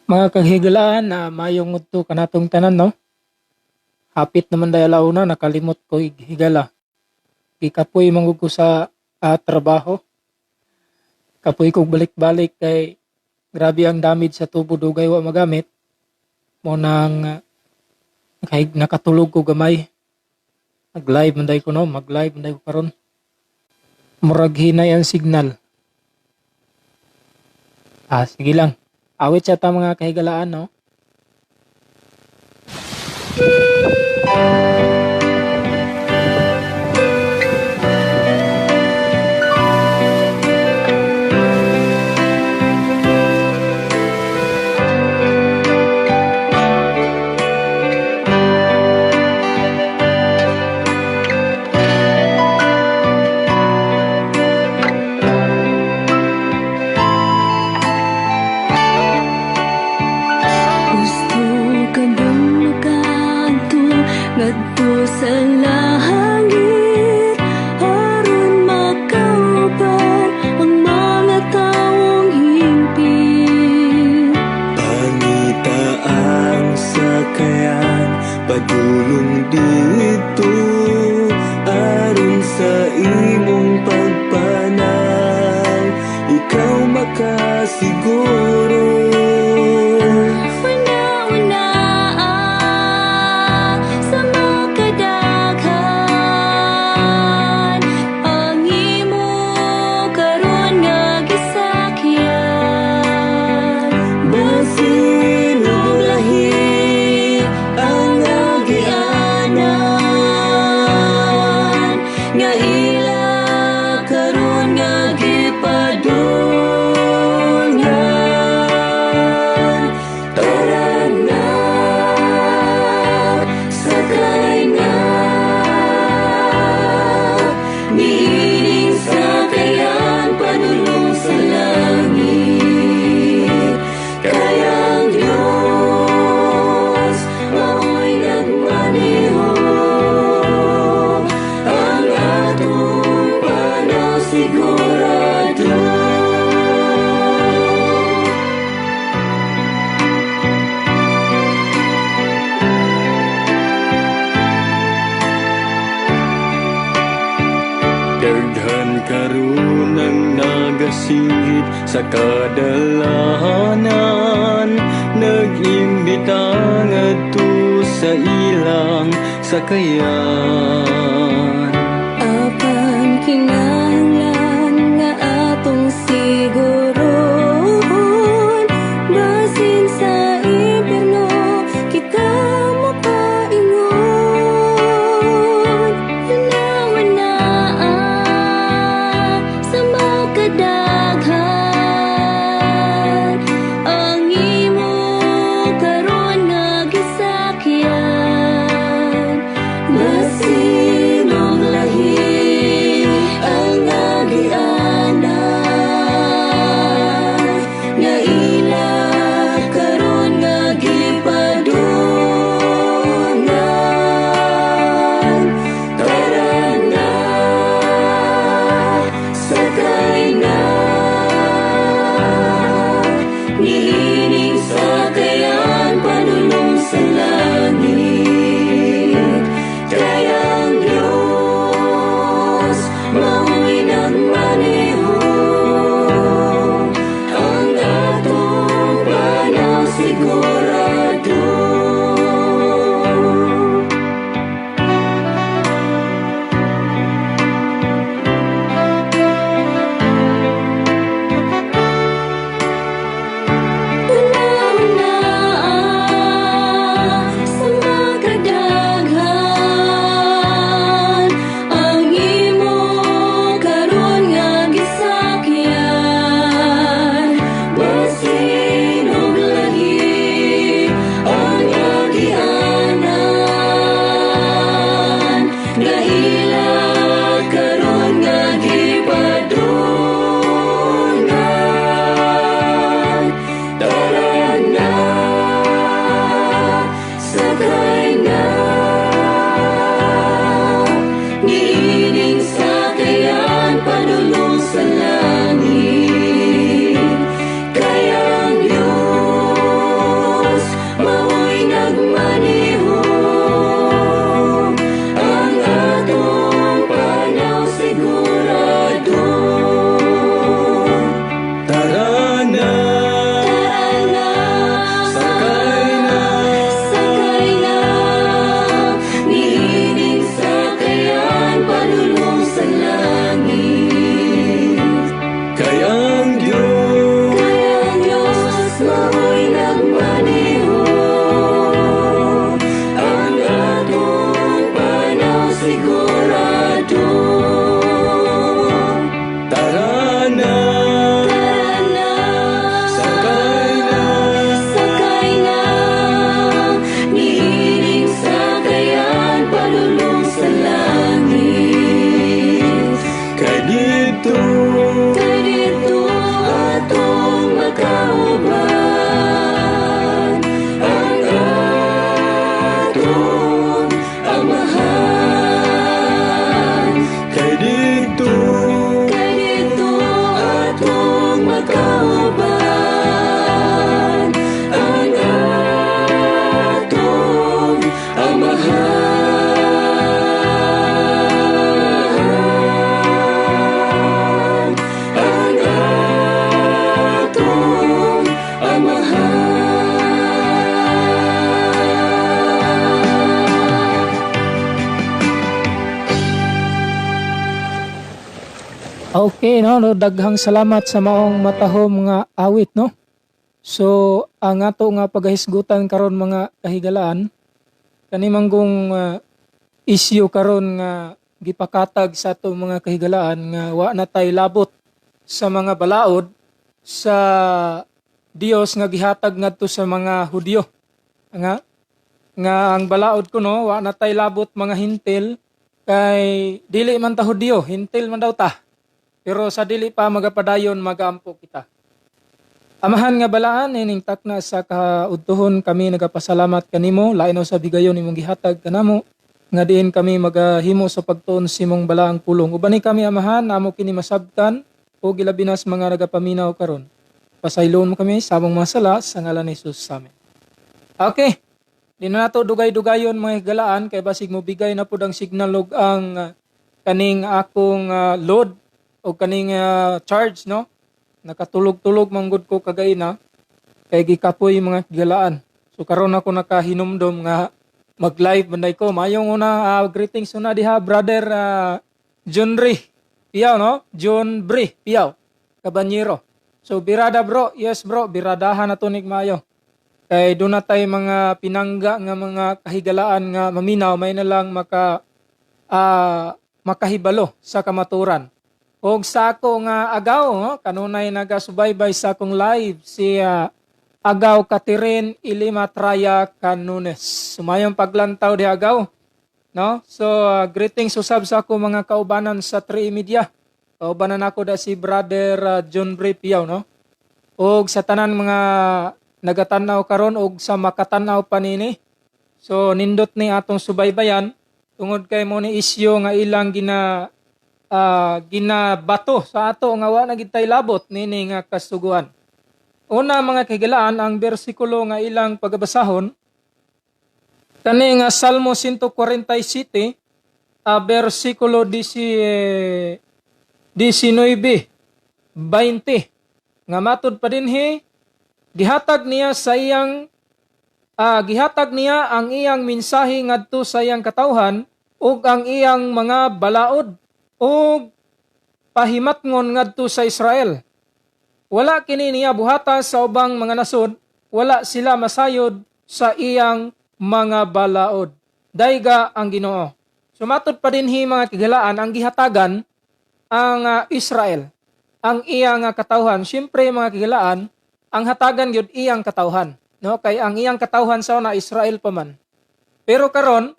Mga kahigalaan na maayong udto kanatong tanan, no. Hapit naman day alauna, nakalimot ko higala. Gikapoy man gud ko sa trabaho. Kapoy kog balik-balik kay grabe ang damage sa tubo, dugay wa magamit. Mo nang nakatulog ko gamay. Nag-live man day ko, no, mag-live man day ko karon. Murag hinay ang signal. Ah, sige lang. Awit siya ta, mga kahigalaan, no. Gusto ka bang makaadto ngadto sa langit aron makauban ang mga tawong hingpit? Pangita ang sakayan padulong didto aron sa imong pagpanaw ikaw makasiguro. Una-una sa makadaghan ang imo karon nga gisakyan. Basin og lahi ang agianan nga ila karon nga gipadulngan. Tara na, sakay na niining sakayan padulong sa langit, kay ang Diyos mao'y nagmaneho, ang atong panaw sigurado. Daghan karon ang nagasinggit sa kadalanan, nag-imbita ngadto sa ilang sakayan. Apan kinahanglan nga atong sigurohon, basin sa impierno kita makaingon. Una-una sa makadaghan ang imo karon nga gisakyan. Basin og lahi ang agianan nga ila karon nga gipadulngan. Tara na, sakay na. Okay, no, no, daghang salamat sa maong matahom nga awit, no. So, ang ato nga pagahisgutan karon, mga kahigalaan, kani manggong issue karon nga gipakatag sa ato, mga kahigalaan, nga wa na tay labot sa mga balaod sa Dios nga gihatag ngadto sa mga Hudyo. Nga ang balaod kuno, wa na tay labot mga Hintil kay dili man ta Hudyo, Hintil man daw ta. Pero sa dili pa magapadayon, magaampo kita. Amahan nga balaan, ining takna sa kaudtuhon kami nagapasalamat kanimo, lain sa bigayon imong gihatag kanamo nga diin kami magahimo sa pagtuon sa imong balaang pulong. Ubani kami, Amahan, amo kini masabtan o gilabinas mga nagapaminaw karon. Pasaylon mo kami sa among mga sala sa ngalan ni Jesus sa amin. Okay. Di na nato dugay-dugayon, mga higalaan, kay basig mo bigay na pud ang signal og ang kaning akong load o kaning charge, no. Nakatulog-tulog manggod ko kagaina kay gikapoy, mga higalaan. So karon ako nakahinumdom nga mag-live banday ko. Mayong una, greetings una diha, Brother John Ray Piyaw, no? John Bri Piyaw Kabanyero. So birada, bro, yes bro, biradahan na tunig maayo. Kay doon na tay mga pinangga nga mga kahigalaan nga maminaw, may na lang makahibalo sa kamaturan. Og sa ako nga agaw, no? Kanunay nagasubaybay sa akong live si Agaw Katirin Ilima Traya Canunes. Sumayong paglantaw di, Agaw. No? So greetings usab sa ako mga kaubanan sa 3 Media. Kaubanan ako da si Brother John Bray Piaw, no? Og sa tanan mga nagatanaw karon og sa makatanaw pa nini. So nindot ni atong subaybayan tungod kay mo ni isyu nga ilang ginabato sa ato nga wa na gid tay labot nini nga kasuguan. Una, mga kahigalaan, ang bersikulo nga ilang pagabasahon kani nga Salmo 147 bersikulo 19, 20, nga matud pa dinhi, gihatag niya ang iyang mensahe ngadto sa iyang katawhan ug ang iyang mga balaod ug pahimatngon ngadto sa Israel. Wala kini niya buhata sa ubang mga nasod, wala sila masayod sa iyang mga balaod. Dayga ang Ginoo. Sumatod pa dinhi, mga kahigalaan, ang gihatagan ang Israel, ang iyang katawhan. Siyempre, mga kahigalaan, ang hatagan gyud iyang katawhan, no? Kay ang iyang katawhan sa una Israel pa man. Pero karon,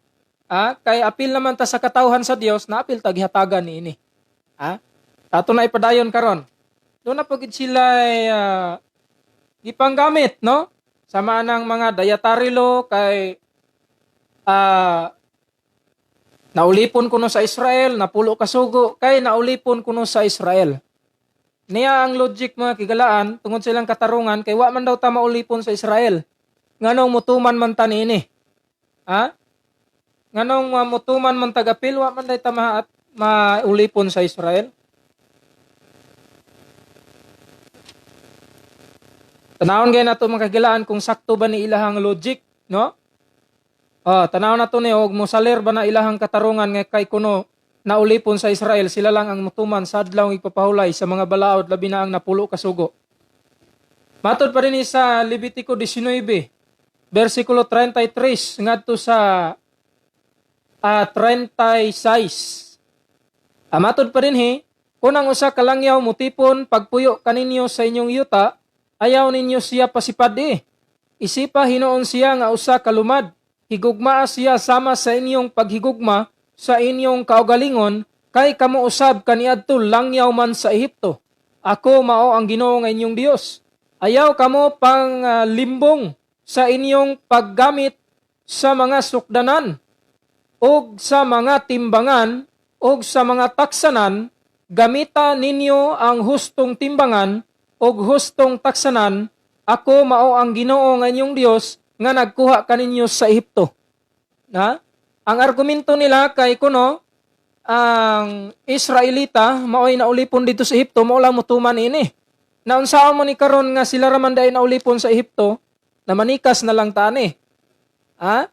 kay apil naman ta sa katawhan sa Dios, na apil ta gihatagan niini. Ato na ipadayon karon. Doon na po gid sila gipanggamit, no? Sama ng mga dietary law kay naulipon kuno sa Israel, napulo kasugo kay naulipon kuno sa Israel. Niya ang logic, mga kigalaan, tungod silang katarungan kay wa man daw ta maulipon sa Israel. Nganong mutuman man ta niini? Ha? Nganong mutuman man tagapil, wa man day ta maulipon sa Israel? Tanawon gay nato, mga kagilaan, kung sakto ba ni ilahang logic, no? Ah, tanawon nato ni og mosalir ba na ilahang katarungan nga kay kuno naulipon sa Israel, sila lang ang mutuman sa adlaw ipapahulay sa mga balaod, labi na ang napulo kasugo. Matod pa rin sa Levitico 19, versikulo 33 ngadto sa 36. Matod pa rin he, kung ang usa ka langyaw mutipon pagpuyo kaninyo sa inyong yuta, ayaw ninyo siya pasipadi. Isipa hinuon siya nga usa ka lumad. Higugmaa siya sama sa inyong paghigugma sa inyong kaugalingon, kay kamo usab kaniadto langyaw man sa Ehipto. Ako mao ang Ginoo nga inyong Dios. Ayaw kamo pang limbong sa inyong paggamit sa mga sukdanan ug sa mga timbangan ug sa mga taksanan. Gamita ninyo ang hustong timbangan ug hustong taksanan. Ako mao ang Ginoo nga inyong Dios nga nagkuha kaninyo sa Ehipto. Na? Ang argumento nila kay kuno ang Israelita maoy naulipon dito sa Ehipto, mao lang mutuman ini. Naunsaon mo ni karon nga sila raman dai naulipon sa Ehipto, na manikas na lang tani? Ha?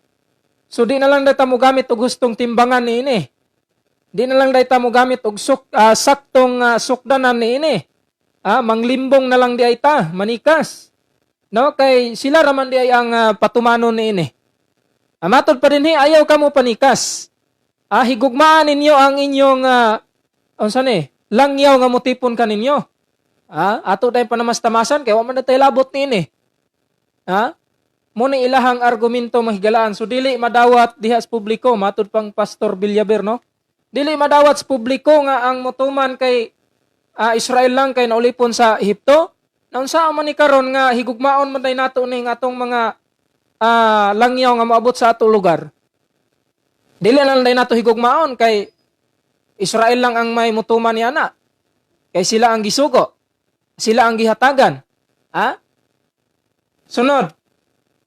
So di na lang data mo gamit og hustong timbangan niini. Di na lang day ta mo gamit og saktong sukdanan niini. Manglimbong na lang di ay ta, manikas. No, kay sila raman di ay ang patumanon niini. Matod pa dinhi, ayaw ka mo panikas. Higugmaan ninyo ang inyong unsa ni? Langyaw nga motipon kaninyo. Ato dahil panamastamasan kay wa man na tay labot niini. Mo ni ilahang argumento, mga higalaan. So dili madawat diha sa publiko, matud pang Pastor Villaver, no? Dili madawat sa publiko nga ang motuman kay Israel lang kay naulipon sa Ehipto. Naunsa man ni karon nga higugmaon man day nato ning atong mga langyaw nga moabot sa ato lugar? Dili na lang day nato higugmaon kay Israel lang ang may mutuman ni ana. Kay sila ang gisugo. Sila ang gihatagan. Ha? Sunod.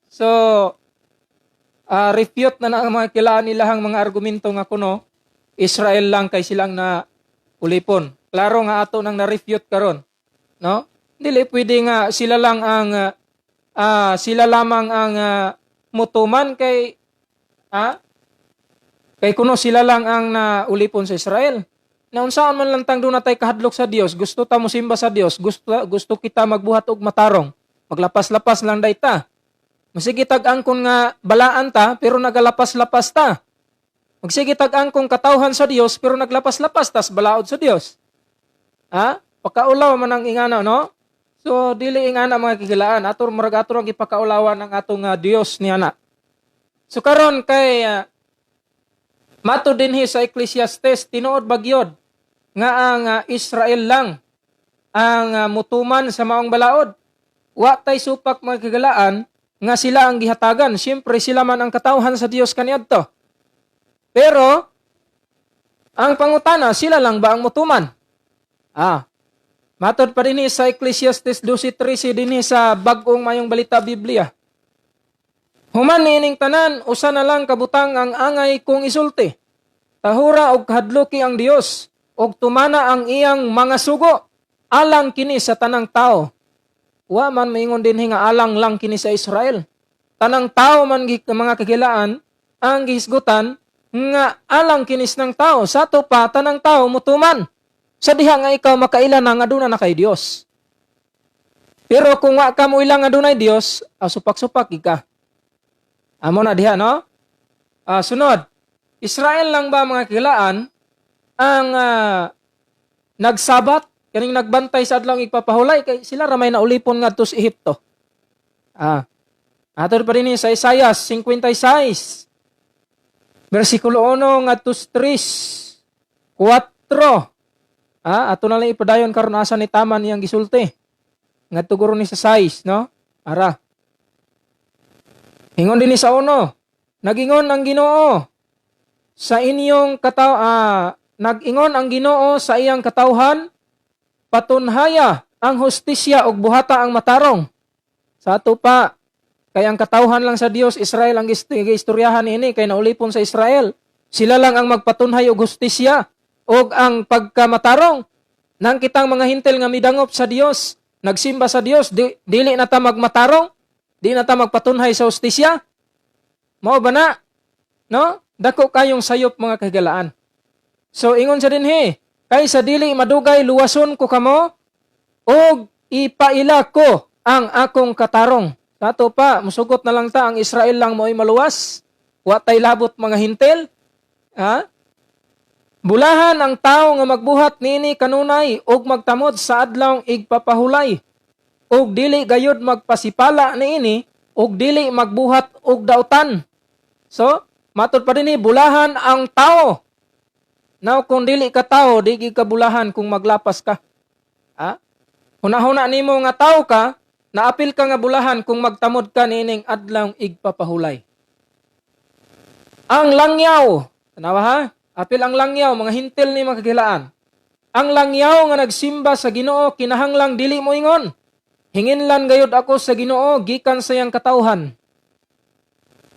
So, refute na na ang mga kilaan nilahang mga argumento nga kuno Israel lang kay silang na ulipon. Klaro nga ato nang na-refute karon. No? Dili pwede nga sila lamang ang mutuman kay kuno sila lang ang naulipon sa Israel. Na unsaon man lang tang duna tay kahadlok sa Dios, gusto ta mosimba sa Dios, gusto gusto kita magbuhat og matarong. Maglapas-lapas lang day ta. Masige tag angkon nga balaan ta pero nagalapas-lapas ta. Magsige tag angkong katawhan sa Dios pero naglapas-lapas tas balaod sa Dios. Ha? Pakaulaw man ang ingana, no? So dili ingana, mga kahigalaan, ator murag ato ang gipakaulawan ang atong Dios niya na. So karon kay matud dinhi sa Ecclesiastes, tinuod bagyod nga ang Israel lang ang mutuman sa maong balaod? Wa tay supak, mga kahigalaan, nga sila ang gihatagan. Siyempre sila man ang katawhan sa Dios kaniadto. Pero ang pangutana, sila lang ba ang mutuman? Matod pa dinhi sa Ecclesiastes 12:13 dinhi sa Bag-ong Mayong Balita Biblia. "Human niining tanan, usa na lang kabutang ang angay kong isulti. Tahura og kahadluki ang Dios og tumana ang iyang mga sugo. Alang kini sa tanang tao." Wa man maingon dinhi nga alang lang kini sa Israel. Tanang tao man mga kahigalaan ang gihisgutan nga alang kinis ng tao. Sa ato pa, tanang tao mutuman. Sa diha nga ikaw makaila na nga aduna na kay Dios. Pero kung wa ka mo ilang nga dunay Dios, supak-supak ka. Amo na diha, no? Sunod. Israel lang ba, mga kahigalaan, ang nagsabat kaning nagbantay sa adlaw igpapahulay kay sila ra may naulipon ngadto sa Ehipto? Ato pa din sa Isaiah 56 versikulo 1 ngadto sa 3, 4. Ato na lang ipadayon karon asa ni taman iyang gisulti. Ngadto guro ni sa 6, no? Ara. Ingon din ni sa uno, "Nagingon ang Ginoo sa inyong kataw ah, nag-ingon ang Ginoo sa iyang katawhan, patunhaya ang hustisya ug buhata ang matarong." Sa ato pa, kay ang katawhan lang sa Dios Israel ang giistoryahan niini kay naulipon sa Israel. Sila lang ang magpatunhay og hustisya og ang pagkamatarong. Nang kitang mga Hentil nga midangop sa Dios, nagsimba sa Dios, dili na ta magmatarong, di na ta magpatunhay sa hustisya. Mao ba na? No? Dako kayong sayop, mga kahigalaan. So ingon sa dinhi, "Kay sa dili madugay luwason ko kamo og ipaila ko ang akong katarong." Sa ato pa, musugot na lang ta ang Israel lang mo'y maluwas. Wa tay labot mga Hentil. Ha? "Bulahan ang tao nga magbuhat niini kanunay ug magtamod sa adlawng igpapahulay. Ug dili gayud magpasipala niini ug dili magbuhat og dautan." So, matod pa dinhi, bulahan ang tao. Now, kung dili ka tao, di gid ka bulahan kung maglapas ka. Ha? Hunahuna nimo nga tao ka, naapil ka nga bulahan kung magtamod ka niining adlawng igpapahulay. "Ang langyaw," tanawa ha? Apil ang langyaw, mga Hentil ni mga kahigalaan. "Ang langyaw nga nagsimba sa Ginoo kinahanglang dili mo ingon, 'Hinginlan gayud ako sa Ginoo gikan sa iyang katawhan.'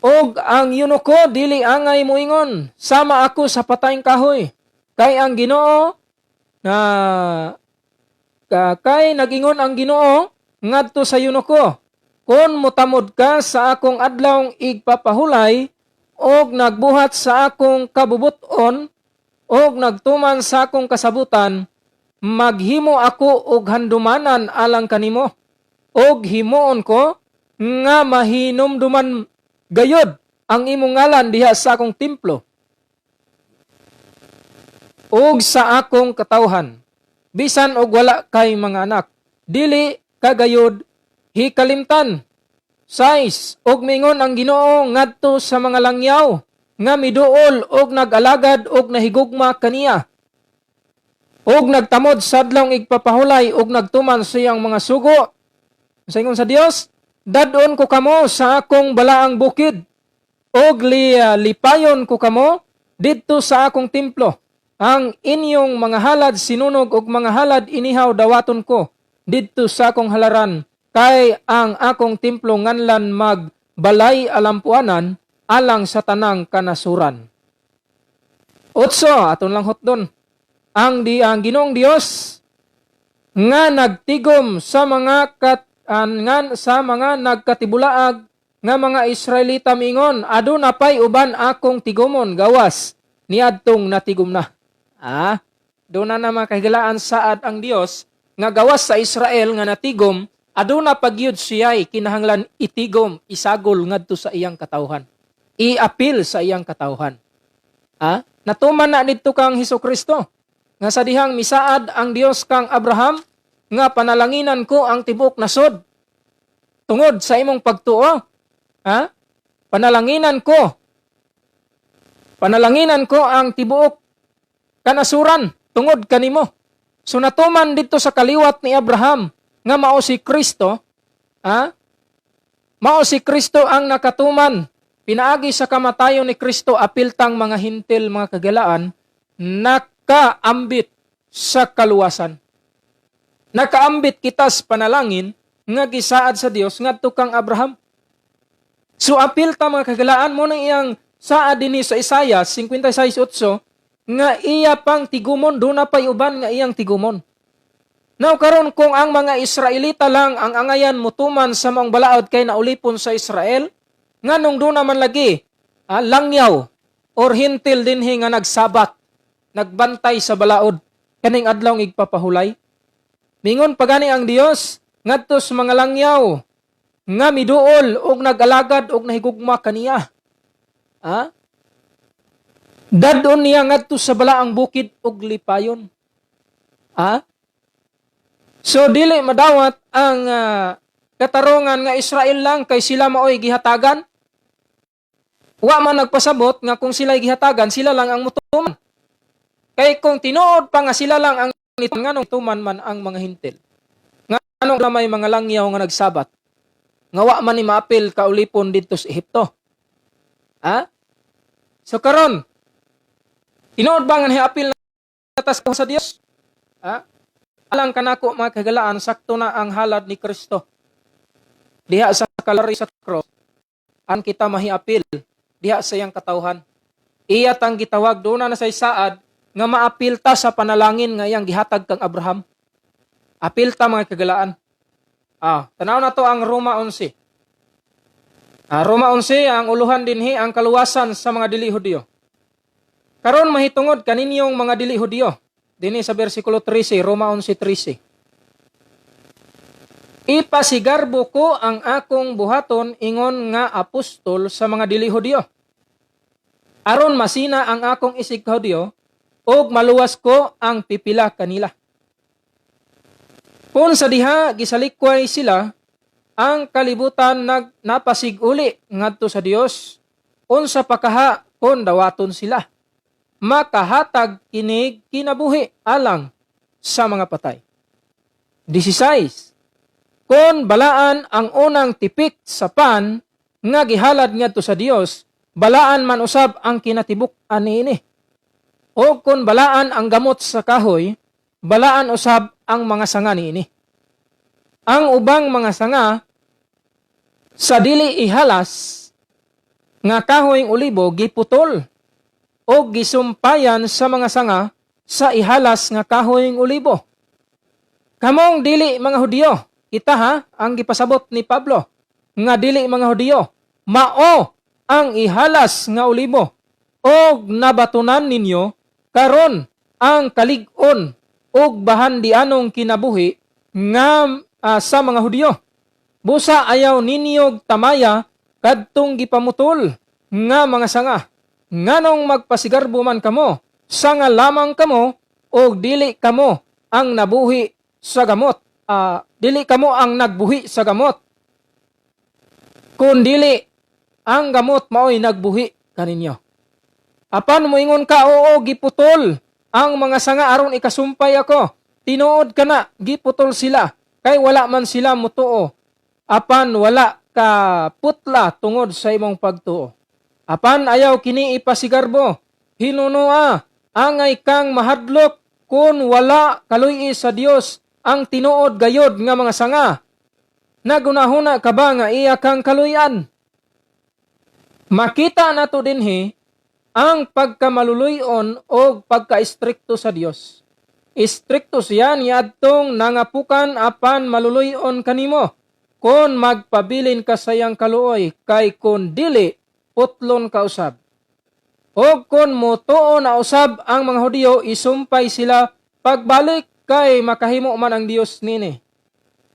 Og ang eunuko dili angay moingon, 'Sama ako sa patayng kahoy.' Kay ang Ginoo na kay nagingon ang Ginoo ngadto sa eunuko, 'Kon motamod ka sa akong adlawng igpapahulay og nagbuhat sa akong kabubuton Og nagtuman sa akong kasabutan, maghimo ako og handumanan alang kanimo. Og himuon ko nga mahinumduman gayod ang imong ngalan diha sa akong templo ug sa akong katawhan. Bisan og wala kay mga anak, dili ka gayod hikalimtan. 6. Og mingon ang Ginoo ngadto sa mga langyaw nga miduol og nag-alagad og nahigugma kaniya, og nagtamod sa adlawng igpapahulay og nagtuman sa iyang mga sugo. Sa ingon sa Dios, "Dadon ko kamo sa akong balaang bukid og lipayon ko kamo didto sa akong templo. Ang inyong mga halad sinunog ug mga halad inihaw dawaton ko didto sa akong halaran, kay ang akong templo nganlan mag balay alampuanan alang sa tanang kanasuran." 8, aton lang hotdon. Ang Ginoong Dios nga nagtigom sa mga kat an, ngan, sa mga nagkatibulaag nga mga Israelita mingon, "Aduna pay uban akong tigumon gawas niadtong natigom na." Doon na mga kahigalaan saad ang Dios nga gawas sa Israel nga natigom, aduna pagyud siya'y kinahanglan itigom, isagol ngadto sa iyang katawhan. Iapil sa iyang katawhan. Natuman na didto kang Hesus Kristo. Nga sa dihang misaad ang Dios kang Abraham nga "Panalanginan ko ang tibuok nasod tungod sa imong pagtuo." Ha? Panalanginan ko. Panalanginan ko ang tibuok kanasuran tungod kanimo. So natuman dito sa kaliwat ni Abraham nga mao si Kristo, ha? Mao si Kristo ang nakatuman. Pinaagi sa kamatayon ni Kristo, apil tang mga Hentil, mga kagalaan, nakaambit sa kaluwasan. Nakaambit kita sa panalangin nga gisaad sa Dios ngadto kang Abraham. So apil ta, mga kagalaan, mo nang iyang saad dinhi sa Isaiah 56:8 nga iya pang tigumon, duna pay uban nga iyang tigumon. Now karon, kung ang mga Israelita lang ang angayan mutuman sa maong balaod kay naulipon sa Israel, nganong duna man lagi langyaw or Hentil dinhi nga nagsabat, nagbantay sa balaod kaning adlaw igpapahulay? Mingon pagani ang Dios ngadto sa mga langyaw nga miduol og nag-alagad og nahigugma kaniya. Dadon niya ngadto sa balaang bukid og lipayon. So dili madawat ang katarungan nga Israel lang kay sila maoy gihatagan. Wa man nagpasabot nga kung sila gihatagan, sila lang ang mutuman. Kay kung tinuod pa nga sila lang ang nituman, nganong tuman man ang mga Hentil? Nganong may mga langyaw nga nagsabat? Nga wa man ni maapil kaulipon didto sa Ehipto. Ha? So karon, tinuod ba nga hiapil na tas sa Dios? Ha? Alang kanako, mga kagalaan, sakto na ang halad ni Kristo diha sa Kalbaryo, sa cross, ang kita mahiapil diha sa iyang katawhan. Iya tang gitawag, doon na sa saad nga maapil ta sa panalangin nga iyang gihatag kang Abraham. Apil ta, mga kagalaan. Tanaw na to ang Roma 11. Roma 11, ang uluhan dinhi ang kaluwasan sa mga dili Hudyo. Karon mahitungod kaninyong mga dili Hudyo. Dinhi sa versikulo 13, Roma 11:13. Ipasigarbo ko ang akong buhaton ingon nga apostol sa mga dili Hudyo, aron masina ang akong isig Hudyo ug maluwas ko ang pipila kanila. Kung sa diha gisalikway sila, ang kalibutan nag napasiguli ngadto sa Dios, unsa pa kaha kon dawaton sila? Makahatag kinig kinabuhi alang sa mga patay. 16. Kung balaan ang unang tipik sa pan nga gihalad ngadto sa Dios, balaan man usab ang kinatibuk-an niini. O kung balaan ang gamot sa kahoy, balaan usab ang mga sanga niini. Ang ubang mga sanga sa dili ihalas nga kahoy olibo giputol o gisumpayan sa mga sanga sa ihalas nga kahoy olibo. Kamong dili mga Hudyo, kita ha, ang gipasabot ni Pablo, nga dili mga Hudyo, mao ang ihalas nga olibo, og nabatunan ninyo Karon ang kalig-on ug bahandianong kinabuhi nga sa mga Hudyo. Busa ayaw ninyog tamaya kadtong gipamutol nga mga sanga. Nganong magpasigarbo man kamo, sanga lamang kamo og dili kamo ang nabuhi sa gamot. Dili kamo ang nagbuhi sa gamot. Kun dili ang gamot maoy nagbuhi kaninyo. Apan moingon ka, "Oo, giputol ang mga sanga aron ikasumpay ako." Tinuod kana, giputol sila kay wala man sila mutuo. Apan wala ka putla tungod sa imong pagtuo. Apan ayaw kini ipasigarbo. Hinunoa, angay kang mahadlok kung wala kaluy sa Dios ang tinuod gayod nga mga sanga. Nagunahuna ka ba nga iya kang kaluyan? Makita nato dinhi ang pagkamaluluyon o pagka-istrikto sa Dios. Istrikto siya niadtong nangapukan, apan maluluyon kanimo kon magpabilin ka sa iyang kaluoy, kay kun dili, putlon ka usab. O kon motuo na usab ang mga Hudiyo, isumpay sila pagbalik kay makahimo man ang Dios nini.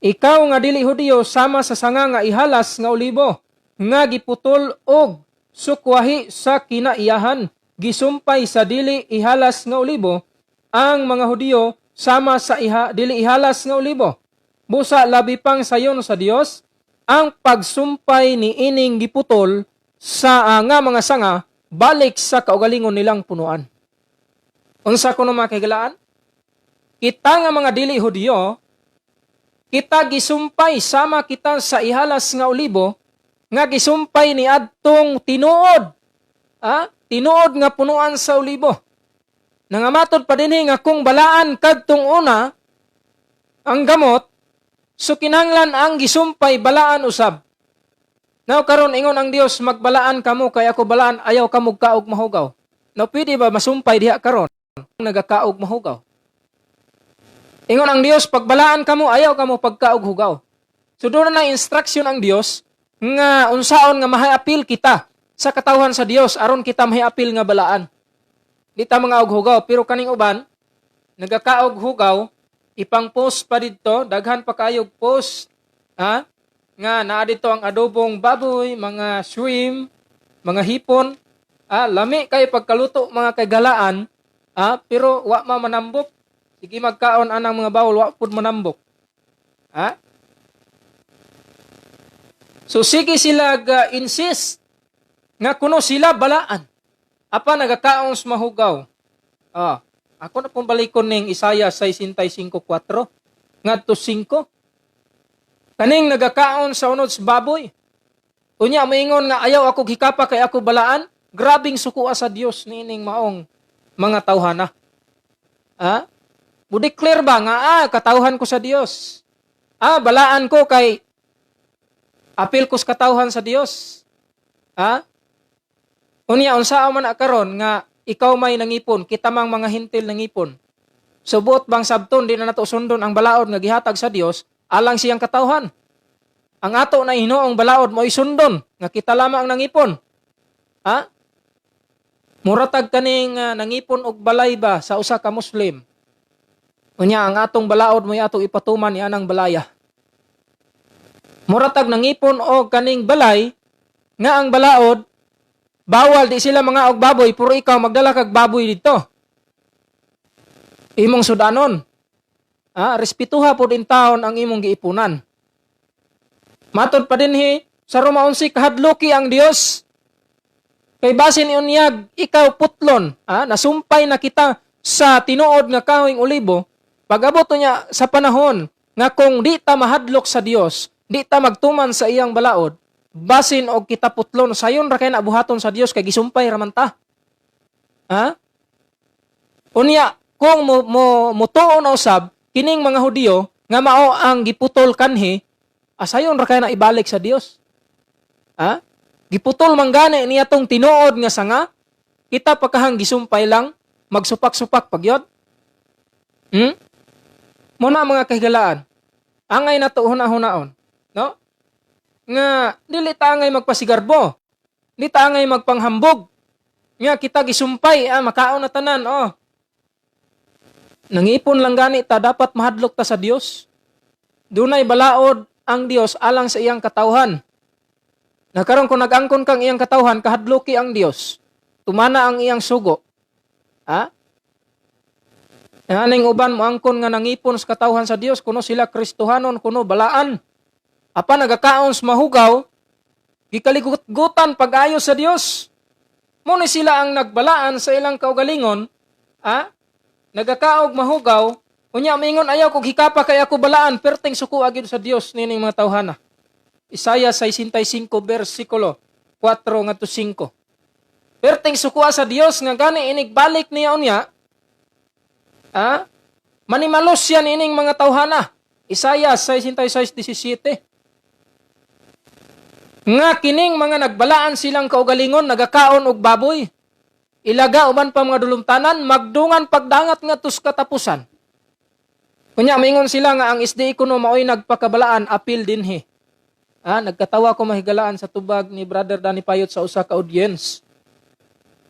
Ikaw nga dili Hudiyo, sama sa sanga nga ihalas nga olibo nga giputol og sukwahi sa kinaiyahan, gisumpay sa dili ihalas nga olibo. Ang mga Hudiyo sama sa dili ihalas nga olibo. Busa labi pang sayon sa Dios ang pagsumpay ni ining giputol sa nga mga sanga balik sa kaugalingon nilang punuan. Unsa kuno, mga kahigalaan? Kita nga mga dili Hudiyo, kita gisumpay sama kita sa ihalas nga olibo nga gisumpay ni adtong tinuod. Ah, tinuod nga punuan sa olibo. Nangamatod pa dinhi nga kung balaan kadtong una ang gamot, so kinahanglan ang gisumpay balaan usab. Now karon ingon ang Dios, "Magbalaan kamo kay ako balaan, ayaw kamo kaog mahugaw." Now pwede ba masumpay diha karon nagakaog mahugaw? Ingon ang Dios, "Pagbalaan kamo, ayaw kamo pagkaog hugaw." So doon na instruction ang Dios nga unsaon nga mahiapil kita sa katawhan sa Dios aron kita mahiapil nga balaan. Di ta mga og hugaw, pero kaning uban nagakaog hugaw, ipang post pa didto, daghan pa kayog post, ha? Nga naa dito ang adobong baboy, mga shrimp, mga hipon. Ah, lami kay pagkaluto, mga kaigalaan, ah, pero wa ma manambok. Sige magkaon anang mga bawol, wa pud manambok. Ha? So sige sila ga insist nga kuno sila balaan. Apa nagakaon sa mahugaw. Ah, ako na pong balikon ning Isaiah 65:4 ngadto 5. Kaning nagakaon sa unod sa baboy. Unya moingon nga, "Ayaw ako hikapa kay ako balaan." Grabing sukua sa Dios niining maong mga tawhana. Ha? Mo-declare ba nga, "Ah, katawhan ko sa Dios. Ah, balaan ko kay apil ko sa katawhan sa Dios." Ha? Unya unsa man na karon nga ikaw may nangipon, kita mang mga Hentil nangipon? Subot bang sabton di na nato sundon ang balaod nga gihatag sa Dios alang siyang katawhan? Ang ato na hinuong balaod mo'y sundon nga kita lamang ang nangipon. Ha? Muratag kaning nangipon og balay ba sa usa ka Muslim. Unya ang atong balaod mo'y atong ipatuman ni anang balaya. Muratag nangipon og kaning balay nga ang balaod bawal di sila mga og baboy, pero ikaw magdala kag baboy dito. Imong sudanon. Ah, respetuha pod in taon ang imong giipunan. Matod pa dinhi sa Roma 11, kahadluki ang Dios. Kay basin unyag ikaw putlon, nasumpay na kita sa tinuod nga kahoyng olibo, pag-abot niya sa panahon nga kung di ta mahadlok sa Dios, di ta magtuman sa iyang balaod, basin og kita putlon, sayon ra kay na buhaton sa Dios kay gisumpay ra man ta. Ha? Unya, kung mo, mo mutuo na usab kining mga Hudiyo nga mao ang giputol kanhi, asayon ra kay na ibalik sa Dios. Ha? Giputol man gani niya tong tinuod nga sanga, kita pagkahang gisumpay lang, magsupak-supak pagyod. Muna mga kahigalaan, angay nato huna-hunaon, no? Nga dili ta angay magpasigarbo, di ta angay magpanghambog. Nga kita gisumpay, makaon na tanan, oh. Nangipon lang gani ta, dapat mahadlok ta sa Dios. Dunay balaod ang Dios alang sa iyang katawhan. Na karon kung nag-angkon kang iyang katawhan, kahadloki ang Dios. Tumana ang iyang sugo. Ha? Aning uban moangkon nga nangipon sa katawhan sa Dios, kuno sila Kristohanon, kuno balaan. Apan nagakaon sa mahugaw, gikaligutgutan pag-ayo sa Dios. Muna sila ang nagbalaan sa ilang kaugalingon, ha? Nagakaog mahugaw, unya mingon ayaw kog hikapa kay ako balaan, perting suko agid sa Dios nining mga tawhana. Isaiah 65 versikulo 4 ngadto 5. Perting sukuha sa Dios nga gani inigbalik niya unya, ha? Manimalos siya nining mga tawhana. Isaiah 66:17. Nga kining mga nagbalaan silang kaugalingon nagakaon og baboy. Ilaga uban pa mga dulumtanan, magdungan pagdangat ngadto sa katapusan. Kunya mingon sila nga ang SDA kuno maoy nagpakabalaan, apil dinhi. Ah, nagkatawa ko mahigalaan sa tubag ni Brother Danny Payot sa usa ka audience.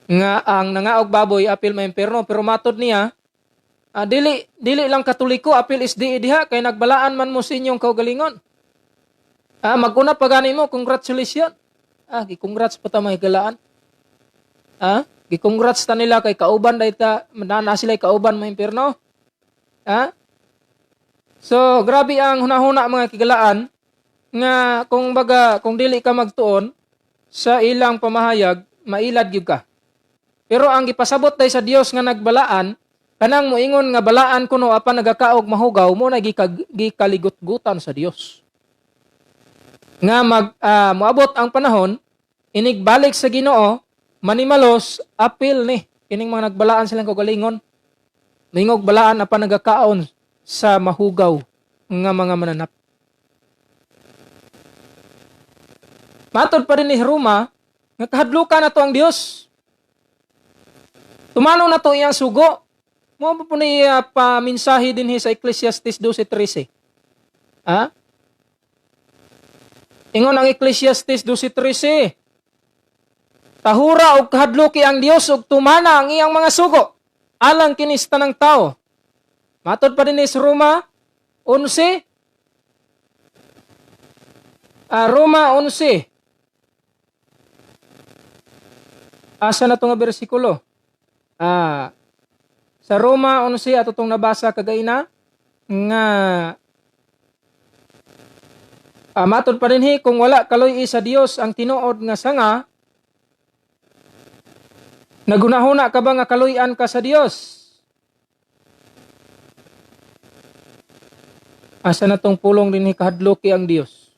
Nga ang nangaog baboy apil maimpierno, pero matod niya, dili lang Katoliko apil SDA diha kay nagbalaan man mo sa inyong kaugalingon. Ah, maguna pa gani mo, congratulations. Ah, gi-congrats pa ta mahigalaan. Ah, gi-congrats ta nila kay kauban dayta ta, na sila kauban maimpierno. Ah? So, grabe ang hunahuna mga kigalaan nga kung baga kung dili ka magtuon sa ilang pamahayag, mailad gyud ka. Pero ang gipasabot day sa Dios nga nagbalaan, kanang moingon nga balaan kuno apan nagakaog mahugaw, mo na gikaligutgutan sa Dios. Nga moabot ang panahon, inigbalik sa Ginoo, manimalos, apil ni kining mga nagbalaan silang kaugalingon. Mingog balaan apan nagakaon sa mahugaw nga mga mananap. Matod pa rin ni Roma, nga kahadlukan na to ang Dios. Tumano na to iyang sugo. Mo pa po niya paminsahi dinhi sa Ecclesiastes 12:13. Ha? Ingon ang Ecclesiastes 12:13. Tahura og kahadluki ang Dios ug tumana ang iyang mga sugo alang kini sa tanang tao. Matod pa din sa Roma 11. Roma 11. Asa na to nga bersikulo? Sa Roma 11 ato tong nabasa kagaina nga matod pa dinhi kung wala kaloy sa Dios ang tinuod nga sanga, nagunahuna ka ba nga kaloy-an ka sa Dios? Asa na tong pulong dinhi kahadloki ang Dios?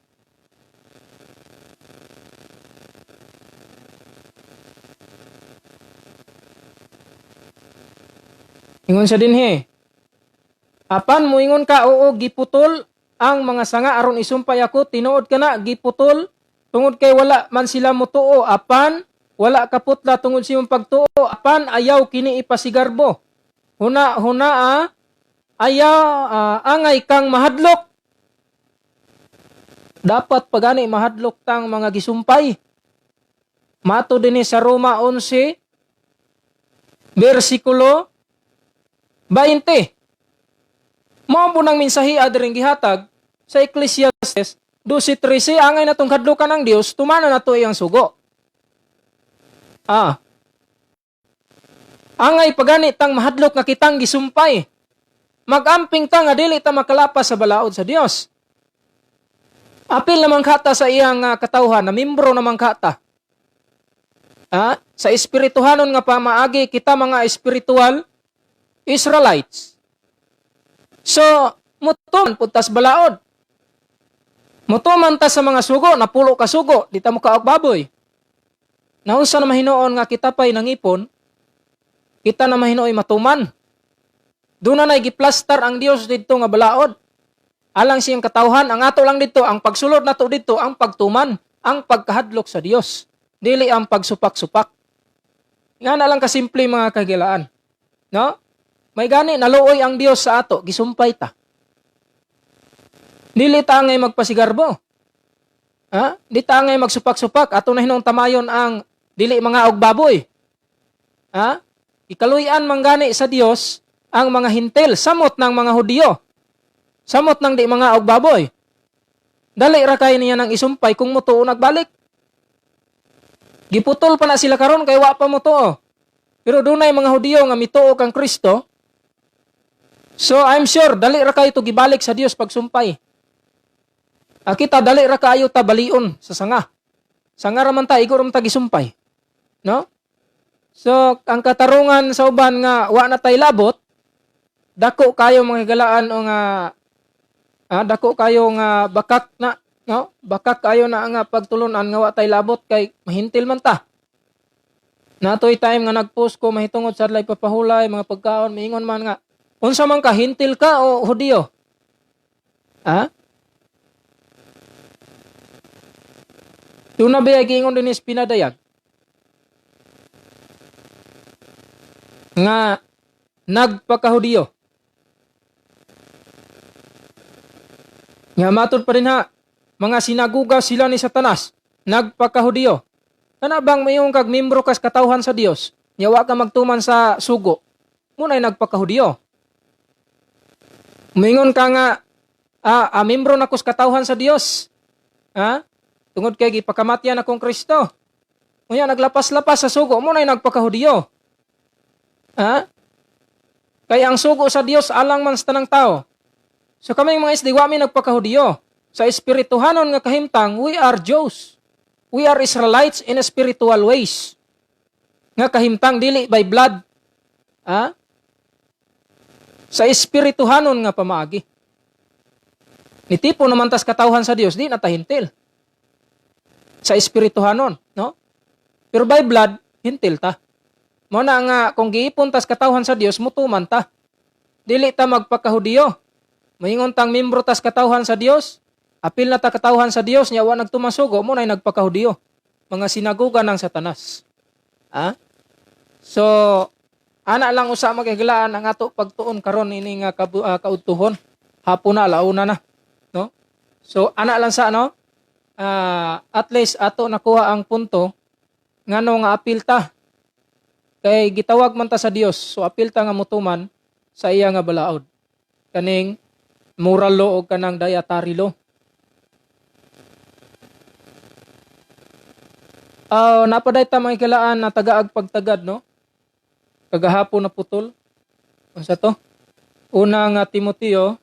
Ingon siya dinhi. Apan moingon ka, oo, giputol ang mga sanga aron isumpay ako, tinuod ka na, giputol tungod kay wala man sila motuo, apan wala kaputla tungod sa imong pagtuo, apan ayaw kini ipasigarbo. Huna, huna, ayaw, angay kang mahadlok. Dapat pagani mahadlok tang mga gisumpay. Mato dinhi sa Roma 11, versikulo 20. Mao po nang mensahe adring gihatag sa Ecclesiastes 12:13, angay natong kadlukan ang Dios, tumana nato iyang sugo. Angay pagani tang mahadlok nga kitang gisumpay. Magamping ta nga dili ta makalapas sa balaod sa Dios. Apil naman kata sa iyang katawhan, na membro naman kata. Sa espirituhanon nga pamaagi kita mga espiritual Israelites. So, mutuman puntas balaod. Mutuman ta sa mga sugo, napulo ka sugo, di ta mo kaog baboy. Naunsa na mahinuon nga kita pa'y nangipon, kita na mahinuoy matuman. Doon na na'y giplastar ang Dios didto nga balaod. Alang siyang katawhan, ang ato lang didto, ang pagsulod nato didto, ang pagtuman, ang pagkahadlok sa Dios. Dili ang pagsupak-supak. Nga na lang kasimple mga kagilaan. No? May gani, naluoy ang Dios sa ato, gisumpay ta. Dili ta ngay magpasigarbo. Ha? Di ta ngay magsupak-supak, ato na hinong tamayon ang dili mga og baboy. Ha? Ikaluyan man gani sa Dios Ang mga Hintil, samot ng mga Hudiyo. Samot ng di mga og baboy. Dali ra kay niya nang isumpay kung mutuo nagbalik. Giputol pa na sila karon kay wa pa mutuo. Pero dunay mga Hudiyo nga mituo kang Kristo. So I'm sure dali ra kayo to gibalik sa Dios pagsumpay. Kita dali ra kaayo ta balion sa sanga. Sanga ra man ta, igo ra man ta gisumpay. No? So ang katarungan sa uban nga wa na tay labot, dako kayo mga higalaan o nga dako kayo nga bakak na, no? Bakak kayo na nga pagtulunan nga wa tay labot kay mahintil man ta. Natoy time nga nagpost ko mahitungod sa adlay papahulay mga pagkaon, miingon man nga unsa man ka, hintil ka o Hudiyo? Ha? Tuna ba giingon din is pinadayag nga nagpakahudiyo? Nga matud pa rin ha, mga sinaguga sila ni Satanas, nagpakahudiyo. Kana bang mayong kag membro kas katawhan sa Dios, nya wa ka magtuman sa sugo, munay nagpakahudiyo. Mingon ka nga membro na kus katawhan sa Dios. Ha? Tungod kay gipakamatyan akong Kristo. Unya naglapas-lapas sa sugo, munay nagpakahudiyo. Ha? Kay ang sugo sa Dios alang man sa tanang tao. So kami mga isdi, wa mi nagpakahudiyo. Sa espirituhanon nga kahimtang, we are Jews. We are Israelites in spiritual ways. Nga kahimtang dili by blood. Ha? Sa espirituhanon nga pamaagi. Nitipo naman tas katawhan sa Dios, di natahintil. Sa espirituhanon, no? Pero by blood, hintil ta. Mo na nga kung giipon tas katawhan sa Dios, mutuman ta. Dili ta magpakahudiyo. Maingon tang membro tas katawhan sa Dios, apil na ta katawhan sa Dios nya wa nagtumasugo, mo nay nagpakahudiyo. Mga sinaguga ng Satanas. Ha? So ana lang usa maghigalaan ang ato pagtuon karon ini nga kaudtuhon. Hapon na, launa na, no? So ana lang sa ano, at least ato nakuha ang punto ngano nga apil ta. Kay gitawag man ta sa Dios, so apil ta nga mutuman sa iya nga balaod. Kaning moral law o kanang dietary law. Napaday ta mga higalaan na tagaag pagtagad, no? Kagahapon na putol. Unsa to? Una nga Timoteo,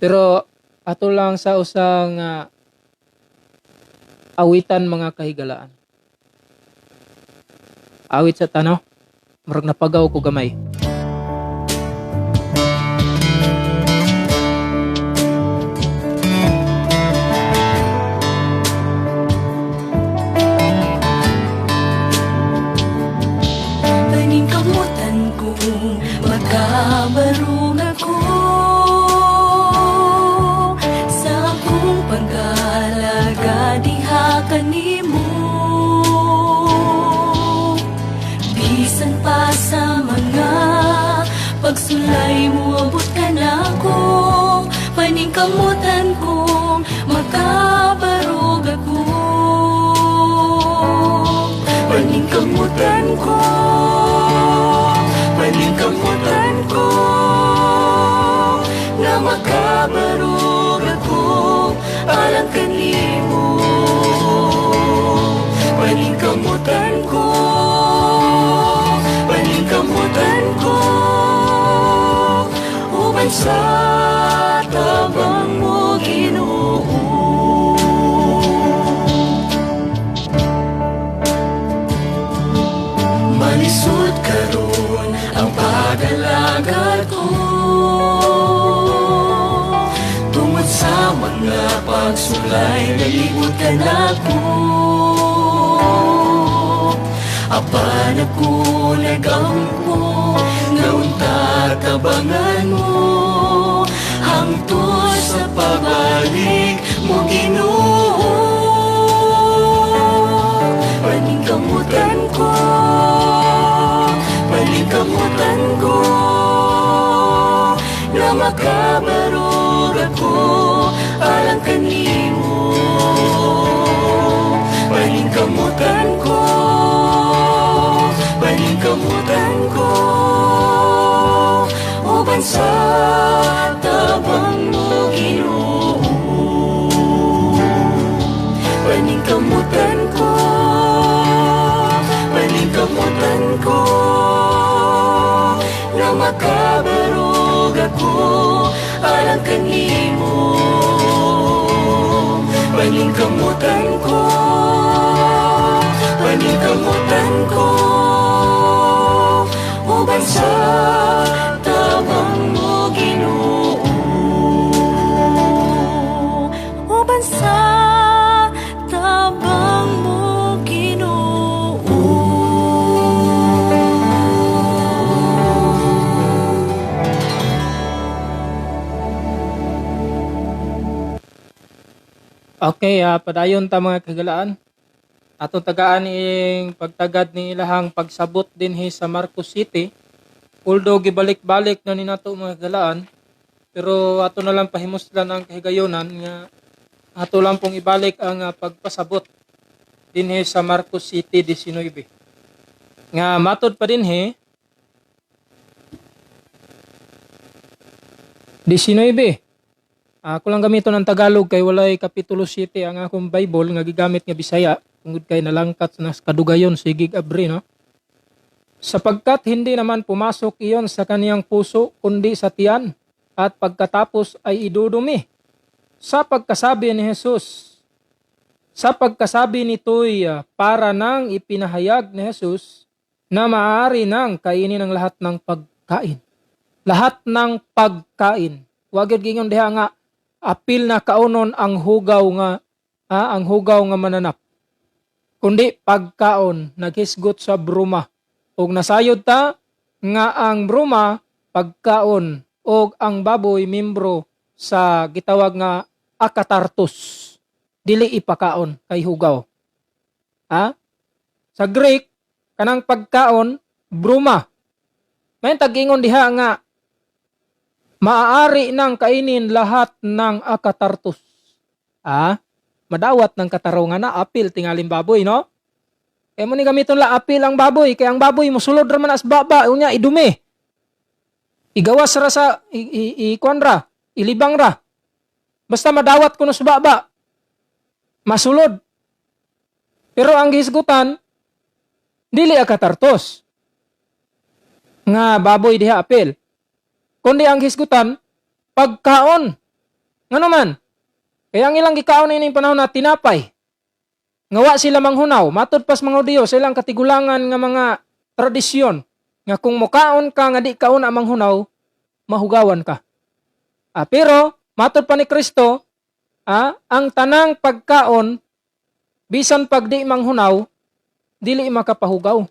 pero ato lang sa usang awitan mga kahigalaan. Awit sa tanaw, murag napagaw ko gamay. Paningkamutan kong makabarong ako sa akong pag-alaga diha kanimo. Bisan pa sa mga pagsulay mo abot ka na ako, paningkamutan kong makabarog ako. Paningkamutan ko, paningkamutan ko, na makabarog ako alang kanimo. Paningkamutan ko, paningkamutan ko, uban sa tabang mo Ginoo. Malisod karon ang pag-alagad ko tungod sa mga pagsulay, nalibot ka na ko. Apan ako nagampo nga unta tabangan mo hangtod sa pabalik mo Ginoo. Paningkamutan ko, paningkamutan ko, na makabarog ako alang kanimo. Paningkamutan ko, paningkamutan ko, Paningkamutan ko, paningkamutan ko, uban sa tabang mo, Ginoo, uban sa tabang mo, Ginoo. Okay, padayon ta mga kagalaan. Atong tagaan ing pagtagad ni ilahang pagsabot dinhi sa Marcos City. Although gibalik-balik na ni nato mga kagalaan, pero ato na lang pahimuslan ang kahigayonan nga ato lang pong ibalik ang pagpasabot dinhi sa Marcos City 19. Nga matod pa dinhi 19. Ako lang gamiton ang Tagalog kay walay Kapitulo 7 ang akong Bible nga gigamit nga Bisaya tungod kay nalangkat na kadugayon sige abri, no. Sapagkat hindi naman pumasok iyon sa kaniyang puso kundi sa tiyan, at pagkatapos ay idudumi. Sa pagkasabi ni Jesus, sa pagkasabi nito'y para nang ipinahayag ni Jesus na maaari nang kainin ang lahat ng pagkain. Lahat ng pagkain. Wag yun gingon diha nga apil na kaunon ang hugaw nga ang hugaw nga mananap. Kundi pagkaon naghisgot sa bruma. Og nasayod ta nga ang bruma pagkaon og ang baboy membro sa gitawag nga akatartos. Dili ipakaon kay hugaw. Ha? Sa Greek kanang pagkaon bruma. May tag-ingon diha nga maaari nang kainin lahat ng akatartos. Madawat ng katarungan na apil tingaling baboy, no? Kaya mo ni gamiton la apil ang baboy, kaya ang baboy mosulod ra man as baba, unya idumi. Igawas ra sa ikuan ra, ilibang ra. Basta madawat kuno sa baba, masulod. Pero ang gihisgutan dili akatartos nga baboy diha apil. Kundi ang hisgutan, pagkaon. Ngano man? Kaya ang ilang gikaon ining panahon na tinapay. Nga wa sila manghunaw, matud pas mga Hudiyo sa ilang katigulangan nga mga tradisyon nga kung mukaon ka nga di kaon ang manghunaw, mahugawan ka. Pero matud pa ni Kristo, ang tanang pagkaon bisan pag di manghunaw, dili makapahugaw.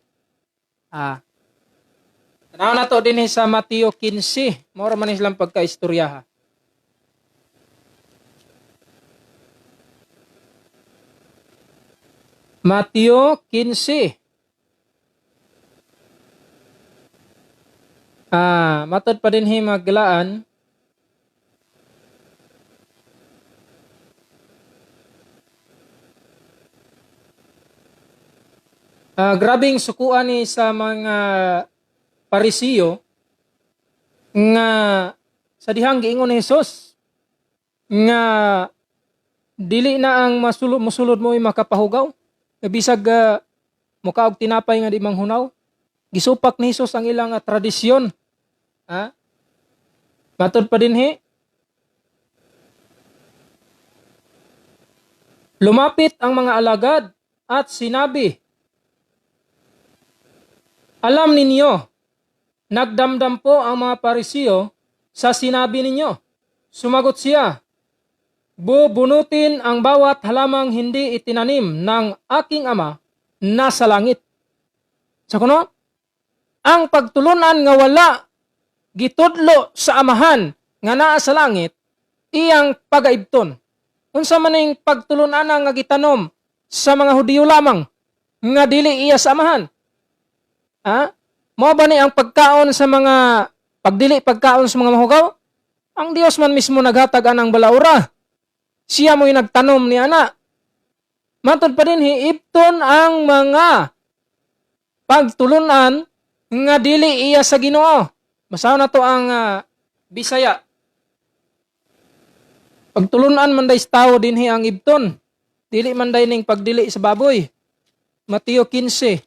Tanaw na to din sa Mateo 15. Mora man silang pagkaistorya ha. Mateo 15. Matod pa din maglaan. Grabing sukuan ni sa mga Parisiyo nga sa dihang giingon ni Jesus nga dili na ang musulod mo ay makapahugaw. Nga bisag mukaog tinapay nga di manghunaw. Gisupak ni Jesus ang ilang tradisyon. Matod pa dinhi. Lumapit ang mga alagad at sinabi, alam ninyo, nagdamdam po ang mga Parisiyo sa sinabi ninyo. Sumagot siya, bubunutin ang bawat halamang hindi itinanim ng aking ama nasa langit. Sa kuno, ang pagtulunan nga wala gitudlo sa amahan nga naa sa langit, iyang pagaibton. Unsa man ning pagtulunan nga gitanom sa mga Hudiyo lamang nga dili iya sa amahan? Mao ba ni ang pagkaon sa mga pagdili pagkaon sa mga mahugaw? Ang Dios man mismo naghatag anang balaura. Siya mo'y nagtanom ni ana. Matod pa din hiibton ang mga pagtulunan nga dili iya sa Ginoo. Basahon na to ang Bisaya. Pagtulunan man day sa tawo dinhi ang ibton. Dili man day ning pagdili sa baboy. Mateo 15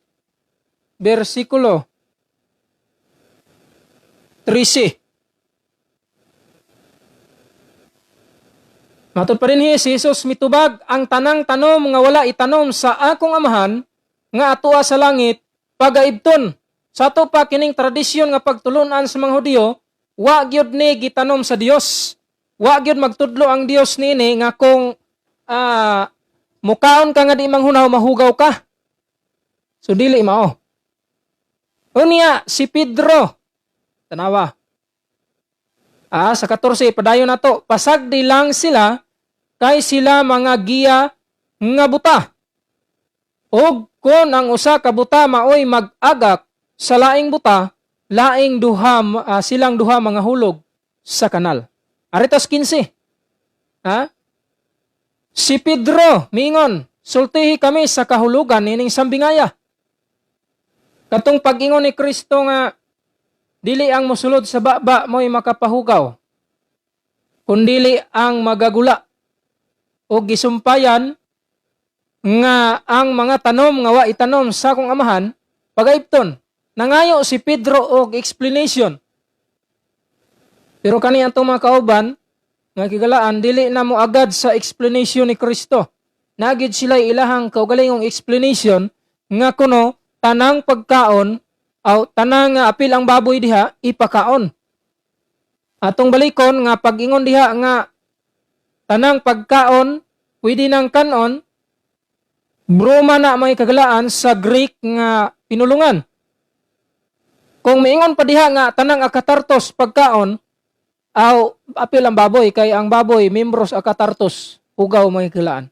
bersikulo 13. Matod pa rin si Jesus mitubag, "Ang tanang tanom nga wala itanom sa akong Amahan nga atoa sa langit pagaibton." Sa ato pa kining tradisyon nga pagtulunan sa mga Hudiyo, wa gyud ni gitanom sa Dios. Wa gyud magtudlo ang Dios niini nga kung mukaon ka nga di manghunaw, mahugaw ka. So dili mao. Unya si Pedro, tanawa. Sa 14 padayon nato, "Pasagdi lang sila kay sila mga giya nga buta. Og kon ang usa ka buta maoy mag-agak sa laing buta, laing duha silang duha mga hulog sa kanal." Aritos 15. Ha? Si Pedro miingon, "Sultihi kami sa kahulugan nining sambingaya." Katong pag-ingon ni Kristo nga dili ang mosulod sa baba mo'y makapahugaw, kundili ang magagula, o gisumpayan nga ang mga tanom nga wa itanom sa akong Amahan pagaibton. Nangayo si Pedro og explanation. Pero kani atong mga kauban nga kigalaan, dili na mo agad sa explanation ni Kristo. Nagid sila ilahang kaugalingong explanation nga kuno tanang pagkaon aw tanang nga apil ang baboy diha ipakaon. Atong balikon nga pag-ingon diha nga tanang pagkaon pwede nang kanon, broma na may kagalaan sa Greek nga pinulungan. Kung miingon pa diha nga tanang akatartos pagkaon, aw apil ang baboy kay ang baboy membros akatartos, hugaw, may kagalaan.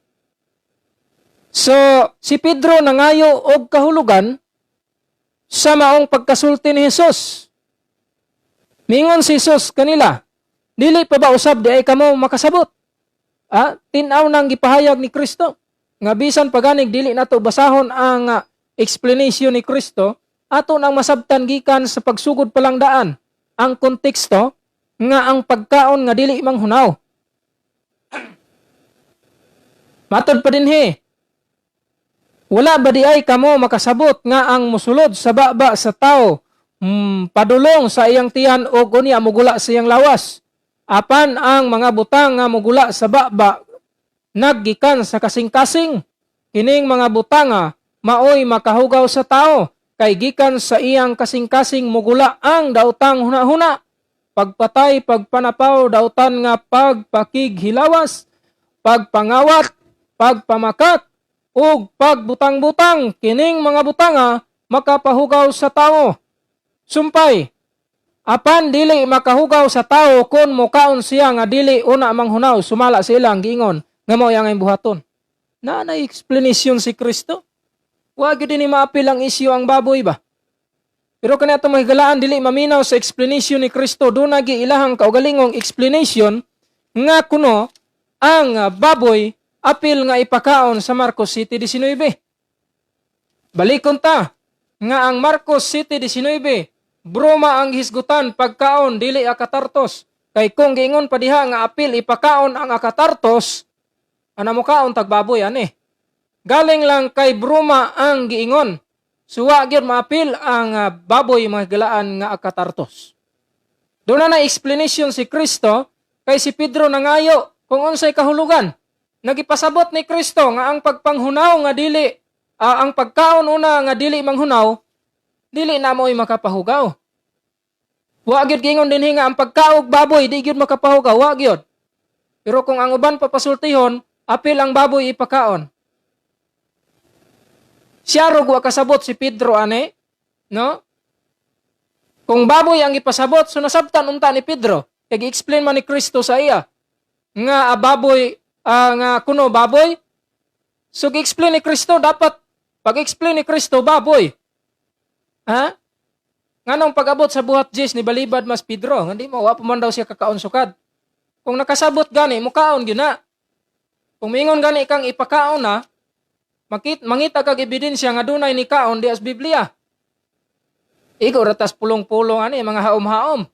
So si Pedro nangayo og kahulugan sa maong pagkasulti ni Jesus. Mingon si Jesus kanila, "Dili pa ba usab di ay kamo makasabot?" Tinaw nang gipahayag ni Kristo. Nga bisan paganig dili nato basahon ang explanation ni Kristo, ato nang masabtan gikan sa pagsugod pa lang daan ang konteksto nga ang pagkaon nga dili manghunaw. Matod pa dinhi, "Wala ba di ay kamo makasabot nga ang musulod sa baba sa tao padulong sa iyang tiyan o unya mugula sa iyang lawas? Apan ang mga butang nga mugula sa baba naggikan sa kasing-kasing. Kining mga butanga maoy makahugaw sa tao, kay gikan sa iyang kasing-kasing mugula ang daotang hunahuna, pagpatay, pagpanapaw, dautan nga pagpakighilawas, pagpangawat, pagpamakak, ug pagbutang-butang. Kining mga butanga makapahugaw sa tao." Sumpay, "Apan dili makahugaw sa tao kung mukaon siya nga dili una manghunaw sumala sa ilang giingon nga mao ang buhaton." Na na explanation si Kristo. Wa gyud ni maapil ang isyu ang baboy ba. Pero kani atong mahigalaan, dili maminaw sa explanation ni Kristo. Doon gi ilahang kaugalingong explanation nga kuno ang baboy apil nga ipakaon sa Marcos 7:19. Balikon ta nga ang Marcos 7:19, broma ang hisgutan pagkaon, dili akatartos. Kay kung giingon pa diha nga apil ipakaon ang akatartos, ana mo kaon tag baboy ani. Galing lang kay broma ang giingon. Suwa gyud maapil ang baboy, mga galaan, nga akatartos. Doon na na explanation si Kristo kay si Pedro nangayo kung unsay kahulugan. Nagipasabot ni Kristo nga ang pagpanghunaw nga dili ang pagkaon una nga dili manghunaw, dili na mo'y makapahugaw. Wa gyud giingon dinhi nga ang pagkaog baboy di gyud makapahugaw, wa gyud. Pero kung ang uban papasultihon, apil ang baboy ipakaon. Siya rog wa kasabot si Pedro ane, no? Kung baboy ang ipasabot, so nasabtan unta ni Pedro. Kay gi-explain man ni Kristo sa iya nga baboy nga kuno baboy. So gi-explain ni Kristo, dapat pag-explain ni Kristo baboy. Ha? Nganong pag-abot sa buhat 10 ni balibad mas Pedro, hindi mo wa pa man daw siya kakaon sukad. Kung nakasabot gani, mukaon gyud na. Kung mingon gani kang ipakaon na, mangita kag ebidensya nga dunay ni kaon di as Biblia. Igo ratas pulong-pulong ani mga haom-haom.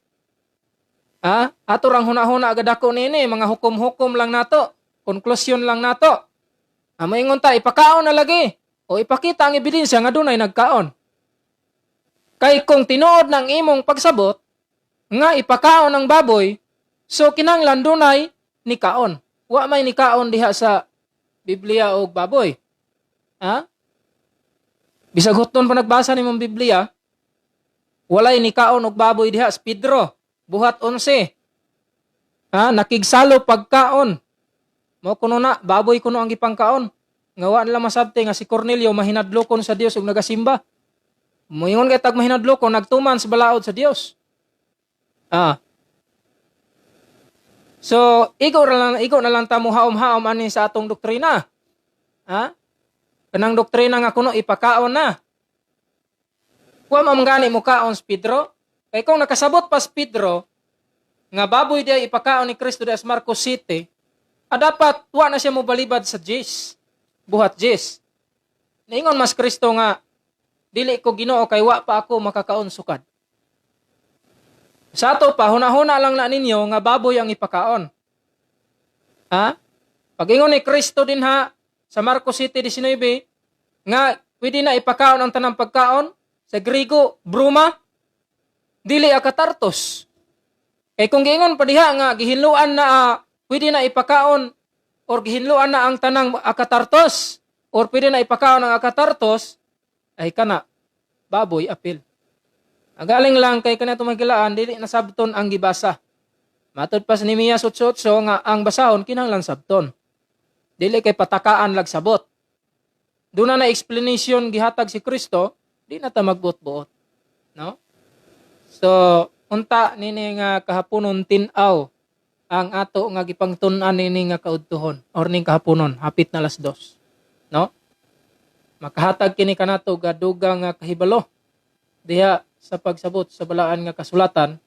Ha? Ato rang huna-huna agad ako nini, mga hukom-hukom lang nato, konklusyon lang nato. Moingon ta ipakaon na lagi o ipakita ang ebidensya nga dunay nagkaon. Kay kung tinuod ng imong pagsabot nga ipakaon ang baboy, so kinahanglan dunay ni kaon. Wa may nikaon diha sa Biblia og baboy. Ha? Bisag hutdon pa nagbasa nimong Biblia, walay nikaon og baboy diha sa Pedro, Buhat 11. Ha? Nakigsalo pagkaon. Mao kuno na baboy kuno ang gipangkaon. Nga wa nila masabti nga si Cornelio mahinadlokon sa Dios ug nagasimba. Moingon kay tag mahinadlokon, nagtuman sa balaod sa Dios. Ah. So, igo na lang ta mo haom-haom ani sa atong doktrina. Ha? Kanang doktrina nga kuno ipakaon na. Wa man gani mo kaon si Pedro. Kay kung nakasabot pa si Pedro nga baboy diay ipakaon ni Kristo diha sa Marcos City, dapat wa na siya mobalibad sa Jis. Buhat Jis. Niingon mas Kristo nga dili ko Ginoo kay wa pa ako makakaon sukad. Sa ato pa, hunahuna lang na ninyo nga baboy ang ipakaon. Ha? Pag-ingon ni Kristo din ha, sa Marcos City 19, nga pwede na ipakaon ang tanang pagkaon, sa Grigo, bruma, dili akatartos. Kay kung giingon pa diha nga gihinluan na pwede na ipakaon or gihinluan na ang tanang akatartos or pwede na ipakaon ang akatartos, ay kana, baboy apil. Agaling lang kay kana tumagilaan dili na sabton ang gibasa. Matud pa sa Nehemias 8:8 nga ang basahon kinahanglan sabton. Dili kay patakaan lagsabot. Doon na explanation gihatag si Kristo, di na ta magbuot-buot, no? So, unta nini nga kahaponon tin-aw ang ato nga gipangtun-an nini nga kaudtuhon or ning kahaponon hapit na 2:00, no? Makahatag kini kanato gadugang nga kahibalo diha sa pagsabot sa balaan nga kasulatan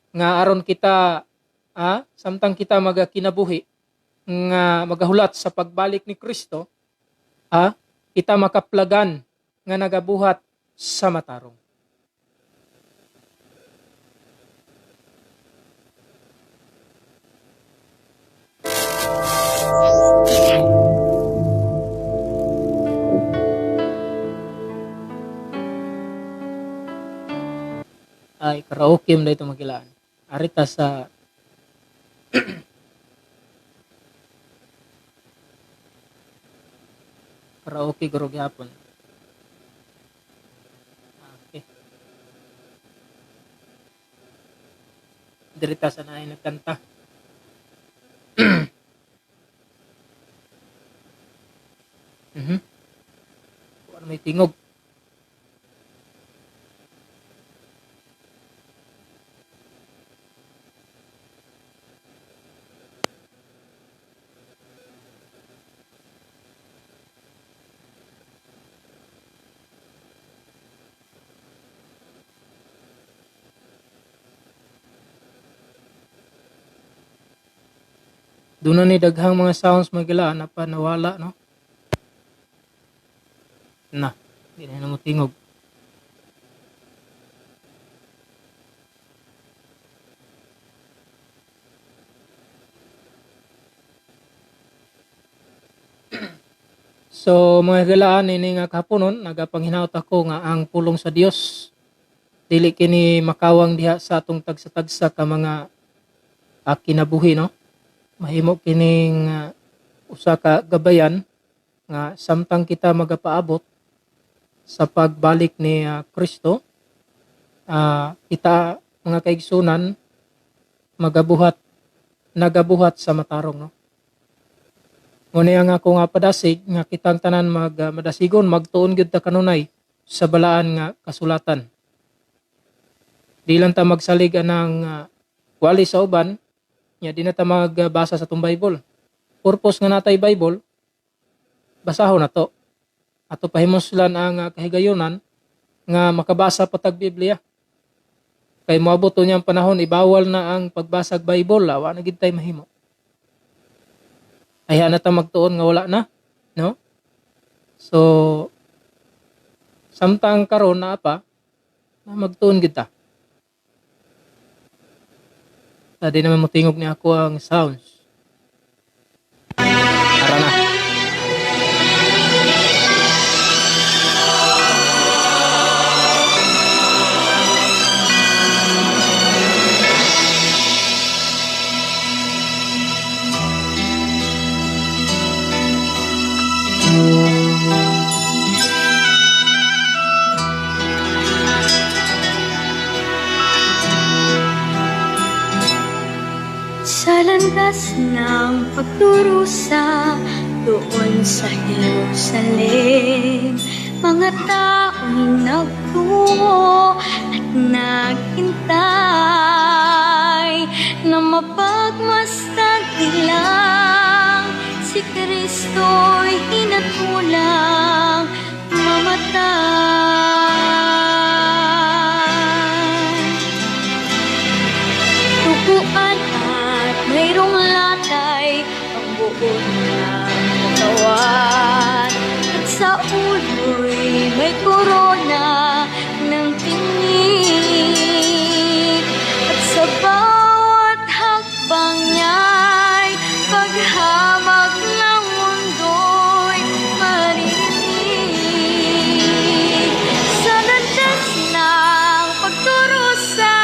nga aron kita samtang kita magakinabuhi nga magahulat sa pagbalik ni Kristo, kita makaplagan nga nagabuhat sa matarong. Ay, karaoke mo na ito magilaan. Arita sa karaoke guro gyapon. Okay. Dirita sa naay nagkanta. Ano may tingog? Doon na ni daghang mga sounds magilaan na pa nawala, no? Na, di na mo tingog. So, mga higalaan, ini nga kahaponon, nagapanghinaot ako nga ang pulong sa Dios dili kini makawang diha sa atong tagsa-tagsa ka mga kinabuhi, no? Mahimo kining usa ka gabayan nga samtang kita magapaabot sa pagbalik ni Kristo, kita mga kaigsunan magabuhat, nagabuhat sa matarong, no? Ngunit ang ako nga padasig nga kitang tanan madasigon, magtuon gyud ta kanunay sa balaan nga kasulatan. Di lang ta magsalig anang wali sa uban, nya di na ta magbasa sa atong Bible. Purpose nga natay Bible, basahon na to. Ato pahimuslan ang kahigayunan nga makabasa patag Biblia. Kay moabot niyang panahon, ibawal na ang pagbasag Bible, wa na gid tay mahimo. Ay na ta magtuon nga wala na, no? So samtang karon naa pa, na magtuon gid ta. Di naman motingog ni ako ang sounds. Tara na. Landas ng pagdurusa doon sa Jerusalem, mga tao'y nagtungo at naghintay na mapagmasdan nilang si Kristo'y hinatulang mamatay. Tukuan at mayroong latay ang buo niyang katawan, at sa ulo'y may korona ng tinik. At sa bawat hakbang niya'y paghamak ng mundo'y maririnig. Sa landas ng pagdurusa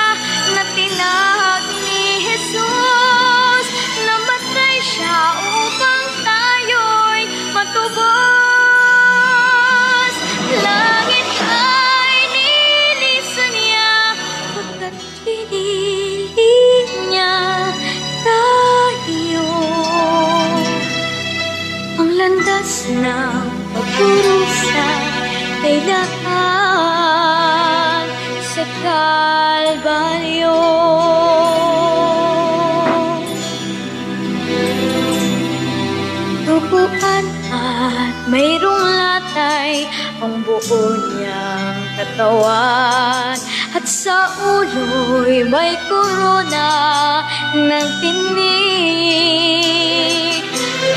na tinahak ni Jesus, namatay siya upang tayo'y matubos. Langit ay nilisan niya pagkat pinili niya tayo. Ang landas ng pagdurusa ay laan sa Kalbaryo. Tukuan at mayroong latay ang buo niyang katawan, at sa ulo'y may korona ng tinik.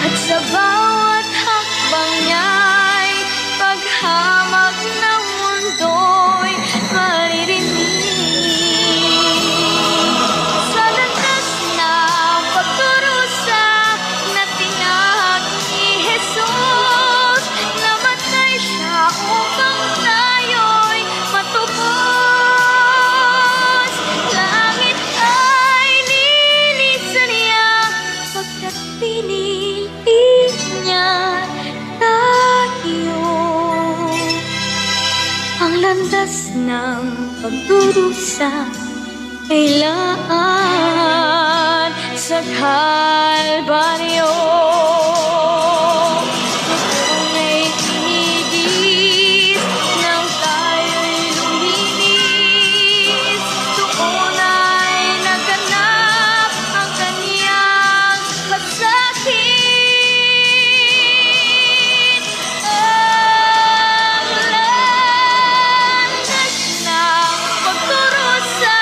At sa bawat hakbang niya'y paghamak ng mundo'y maririnig. Sa landas ng pagdurusa na tinahak ni Jesus, namatay siya upang tayo'y matubos. Langit ay nilisan niya pagkat pinili niya tayo. Ang landas ng pagdurusa ay laan sa Kalbaryo. Doon ay tinigis nang tayo'y luminis. Doon ay naganap ang kanyang pasakit. Ang landas ng pagdurusa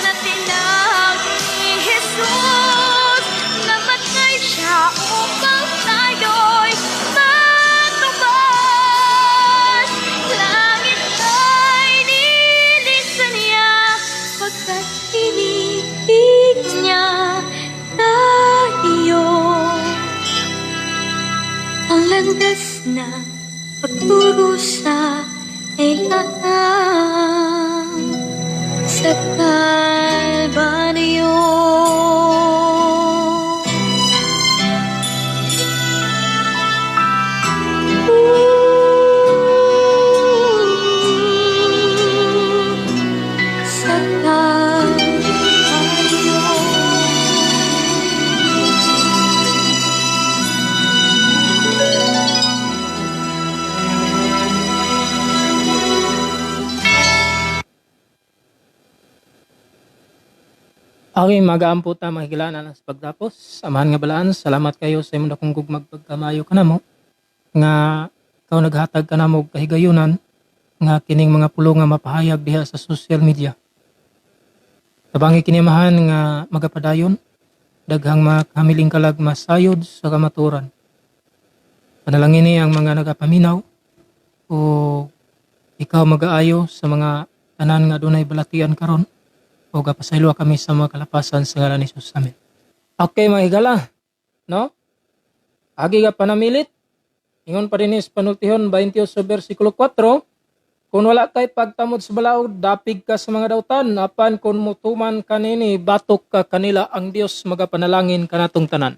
na tinahak ni Jesus, namatay siya upang tayo'y matubos. Langit ay nilisan niya pagkat pinili niya tayo. Ang landas na pagdurusa ay laan sa Kalbaryo. Sa Kalbaryo. Okay, magaampo ta mga higala sa pagtapos. Amahan nga balaan, salamat kayo sa imong dakong gugmag pagkamayo kanamo nga ikaw naghatag kanamo og kahigayunan nga kining mga pulong nga mapahayag diha sa social media. Tabangi kini, Amahan, nga magapadayon, daghang mga kamiling kalag masayod sa kamatuoran. Panalangin ni ang mga nagapaminaw o ikaw magaayo sa mga tanan nga dunay balatian karon o gapasayloa kami sa mga kalapasan sa ngalan ni Jesus. Amen. Okay, mga higala, no? Agi ga panamilit. Ingon pa din sa Panultihon 28 versikulo 4, kung wala kay pagtamod sa balaod, dapig ka sa mga dautan, apan kung mutuman kanini, batok ka kanila, ang Dios magapanalangin kanatong tanan.